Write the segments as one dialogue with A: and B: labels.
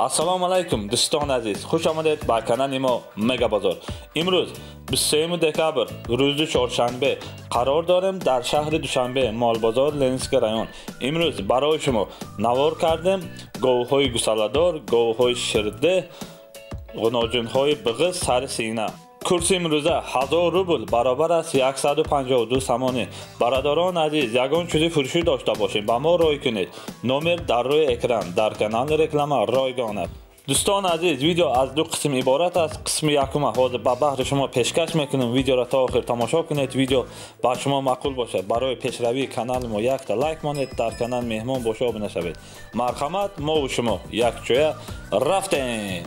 A: Ассалому алайкум дӯстони азиз, хуш омадед ба канали мо Мега Бозор. Имрӯз 23 декабр, рӯзи чоршанбе, қарор дорем дар шаҳри Душанбе, Молбозор, Ленинский район. Имрӯз барои шумо навор кардем говҳои гусаладор, говҳои ширдеҳ, ғуноҷунҳои биғиз сари сина. Курси имрӯза 1000 рубл баробар аст 152 сомонӣ. Бародарон азиз, ягон чизи фурӯшӣ дошта бошем, ба мо рой кунед. Номер дар рӯи экран, дар канали реклама ройгон аст. Дӯстон азиз, видео аз ду қисм иборат аст. Қисми якума ҳозир ба баҳри шумо пешкаш мекунем. Видеоро то охир тамошо кунед. Видео ба шумо маъқул бошад. Барои пешравии канали мо якта лайк монед, дар канал меҳмон боша обуна шавед. Марҳамат, мо ва шумо якҷоя рафтем.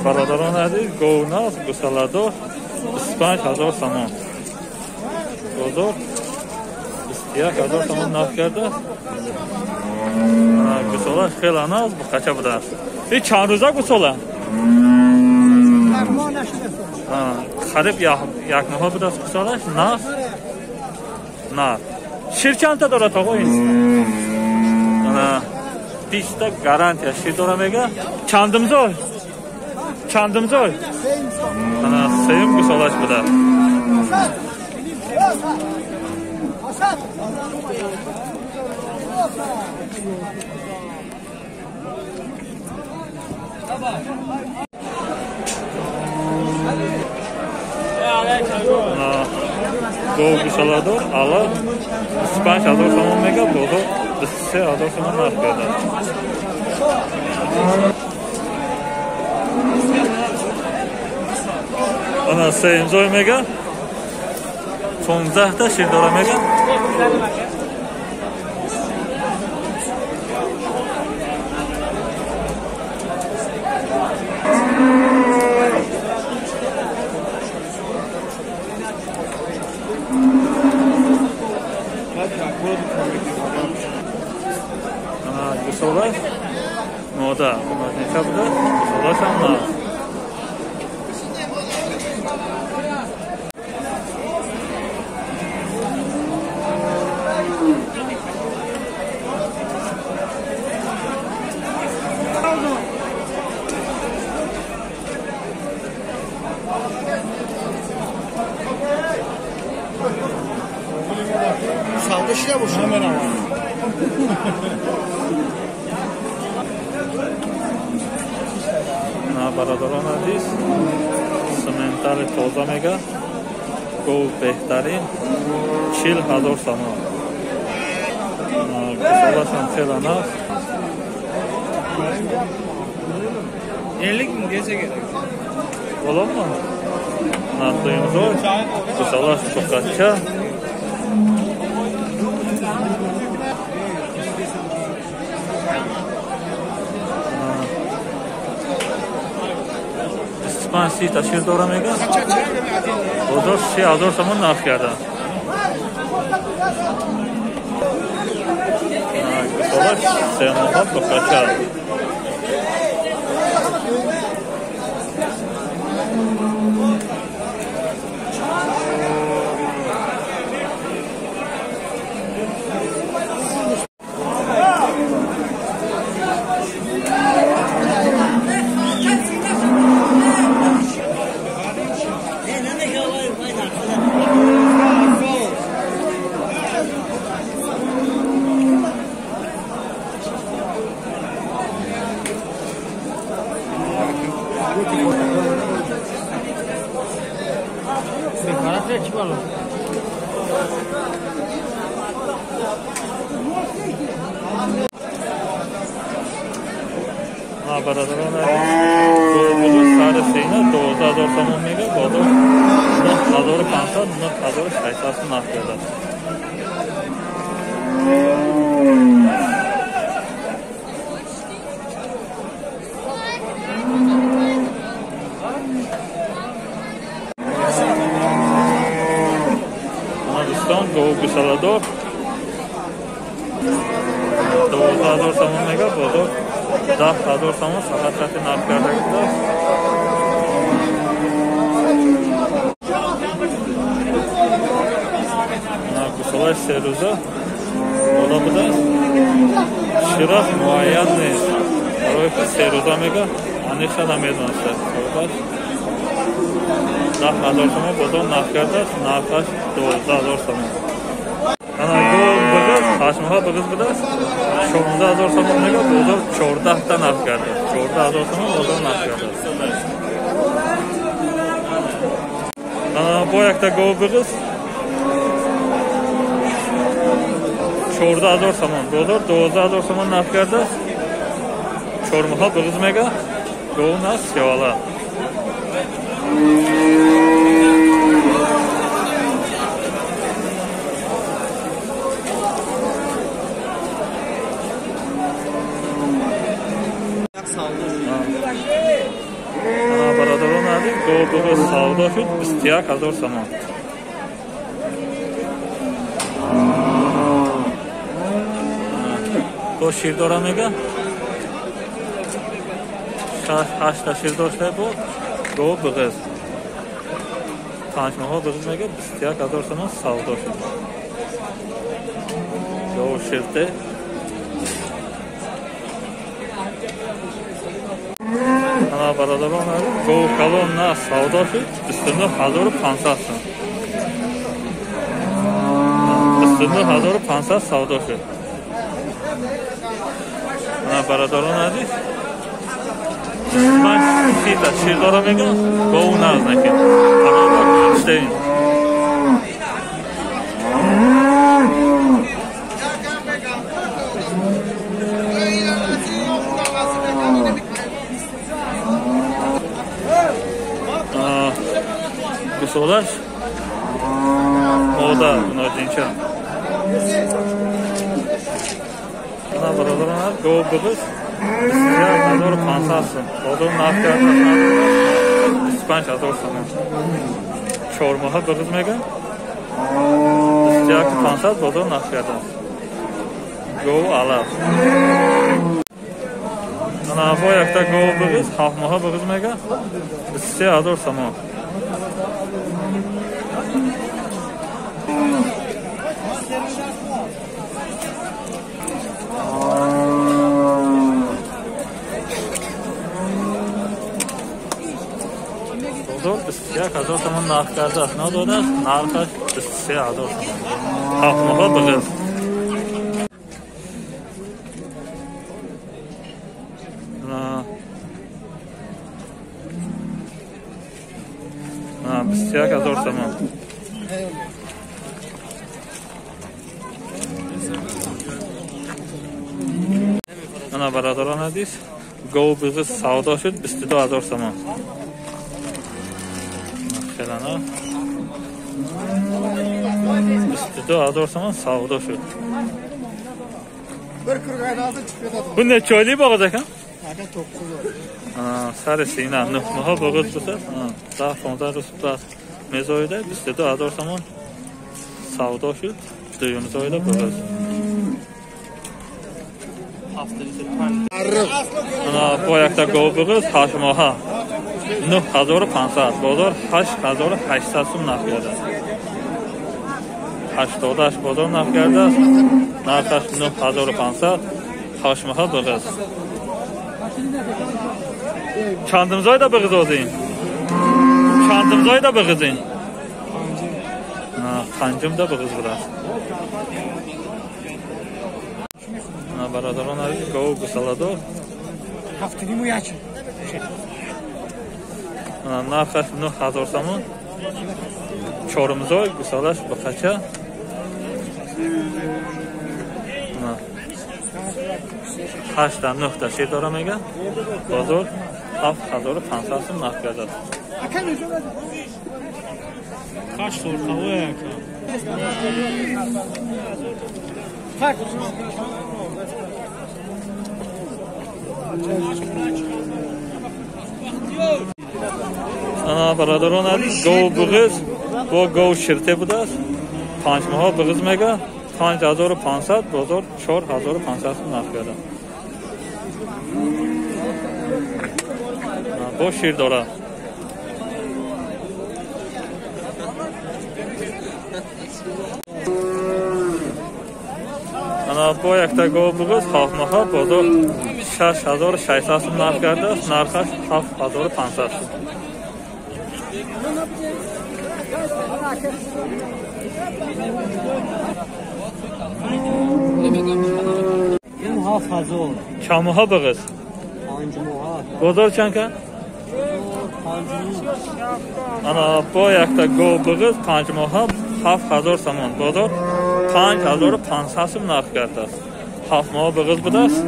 B: Бародарон азиз, говназ гусаладор 25 000 сомон. Бозор 21 000 сомон нарх кардааст. Гусолаш хеле наз буқача будааст. И чанд рӯза гусола? Қариб як моҳа будааст гусолаш. Наз нар. Шир чандта дорад оғо ин? 20 гарантия шир дора мега. Чандумзой? Чандумзой? Ана сеюм гусолаш буда. Гов гусоладор ала 25 000 сомон мега, бозор 23 000 сомон нарх карда. Ана сеюмзой мега, 15 та шир дора мега. Ана гусолаш мода, неча буда? Гусолаш ҳам наз. Бародарон азиз, симентали тоза мега, гов беҳтарин, 40 000 сомон. Гусолашам хеле наз.
C: 50 minggacha kerak.
B: Bo'ladimi? Дуюмзой, гусолаш буқача. Панҷ та шир дора мега. Бозор 30 000 сомон нарх карда. Гусолаш се моҳа буқача. Бародарон азиз, сари сина 12 000 сомон мега, бозор 9500, 9600 сом нарх кардааст. Дӯстон, гов гусаладор 12 000 сомон мега, бозор 10 000 сомон фақат хати нарх карда будааст. Гусолаш се рӯза дода будааст. Шираш муайян нест. Барои ки се рӯза мега, аниқша намедониста. Соҳибаш 10 000 сомон бозор нарх кардааст, нархаш 12 000 сомон. Ана гов биғиз, 8 моҳа биғиз будааст, 16 000 сомон мега, бозор 14та нарх кардааст. 14 000 сомон бозор нарх кардааст. Ана бо якта гов биғиз 14 000 сомон, бозор 12 000 сомон нарх кардааст. 4 моҳа биғиз мега, гов на сиёла. Ана бародарон азиз, гов биғиз савдо шуд 21 000 сомон. Бо шир дора мега, шаш ҳашта шир дошта бо гов биғиз, 5 моҳа биғиз мега, 21 000 сомон савдо шуд. Гов ширте. Ана бародарон азиз, гов калон на савдо шуд 29 500 сом. 29 500 савдо шуд. Ана бародарон азиз, 25 сита шир дора мега, гов наз накин. Тамом. Гусолаш мода нодинча. Ана бародарон аз, гов биғиз 1500 сом. Бозор нарх кардааст 25 000 сомон. 4 моҳа биғиз мега, 21 500 бозор нарх кардааст. Гов алаф. Ана бо якта гов биғиз, 7 моҳа биғиз мега, 23 000 сомон. Бозор 21 000 сомон нарх кардааст, надодааст, нархаш 23 000 сомон. 7 моҳа биғиз. Ана 21 000 сомон. Ана бародарон азиз, гов биғиз савдо шуд 22 000 сомон. Хелана 22 000 сомон савдо шуд.
D: Bir kırk chiqib ketadi.
B: Bu necha oylik bo'g'iz ekan?
D: Aka, 9 oy.
B: Сари сина 9 моҳа боғиз бошад, 10-15 рӯз баъд мезоида, 22 000 сомон савдо шуд. Дуюм зоида боғиз. Ана бо якта гов биғиз, 8 моҳа, 9500, бозор 8800 сум нарх кардааст. 88 бозор нарх кардааст, нархаш 9500, 8 моҳа биғиз. Чандум зоида биғиз озин? Чандум зоида биғизин? Панҷумда биғиз будааст. Ана бародарон азиз, гов гусаладор.
D: Ҳафтаниму ячи.
B: Ана нархаш 9000 сомон. Чорумзой, гусалаш буқача. Ана ҳашта нӯҳта шир дора мега, бозор 7500 сум нарх кардааст.
C: Kaç ortalığı aka.
D: Так.
B: Ана бародарон азиз, гов биғиз бо гов ширте будааст, 5 моҳа биғиз мега, 5500, бозор 4500 сум нарх кардааст. Бо шир дорад. Ана бо якта гов буғиз ҳафт моҳа, бозор 6600 сум нарх кардааст, нархаш 7500 сум.
C: Ин 7000.
B: Чанд моҳа буғиз?
C: 5 моҳа.
B: Бозор чанд кард?
C: 5.
B: Ана бо якта гов буғиз 5 моҳа 7000 сомон. Бозор 5500 сум нарх кардааст. 7 моҳа буғиз будааст.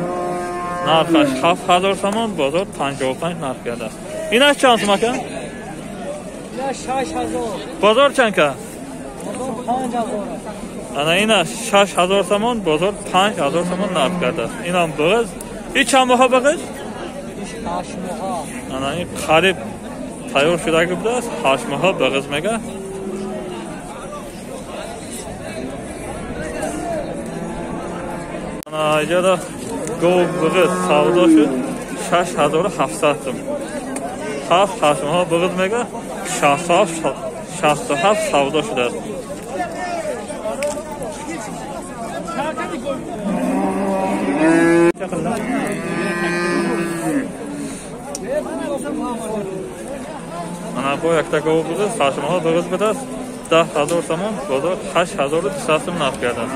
B: Нархаш 7000 сомон, бозор 55 нарх кардааст. Инаш чанд сум ака?
C: Инаш 6000.
B: Бозор чанд кард?
C: Бозор 5000.
B: Ана инаш 6000 сомон, бозор 5000 сомон нарх кардааст. Инам буғиз. Ин чанд моҳа буғиз?
C: Иш 8 моҳа.
B: Ана ин қариб тайёр шудаги будааст, 8 моҳа буғиз мега. Ана иҷода гов буғиз савдо шуд 6700 сум. 7-8 моҳа буғиз мега, 67 савдо шудааст. Ана бо якта гов буғиз 8 моҳа буғиз будааст, 10000 сомон, бозор 8200 сум нарх кардааст.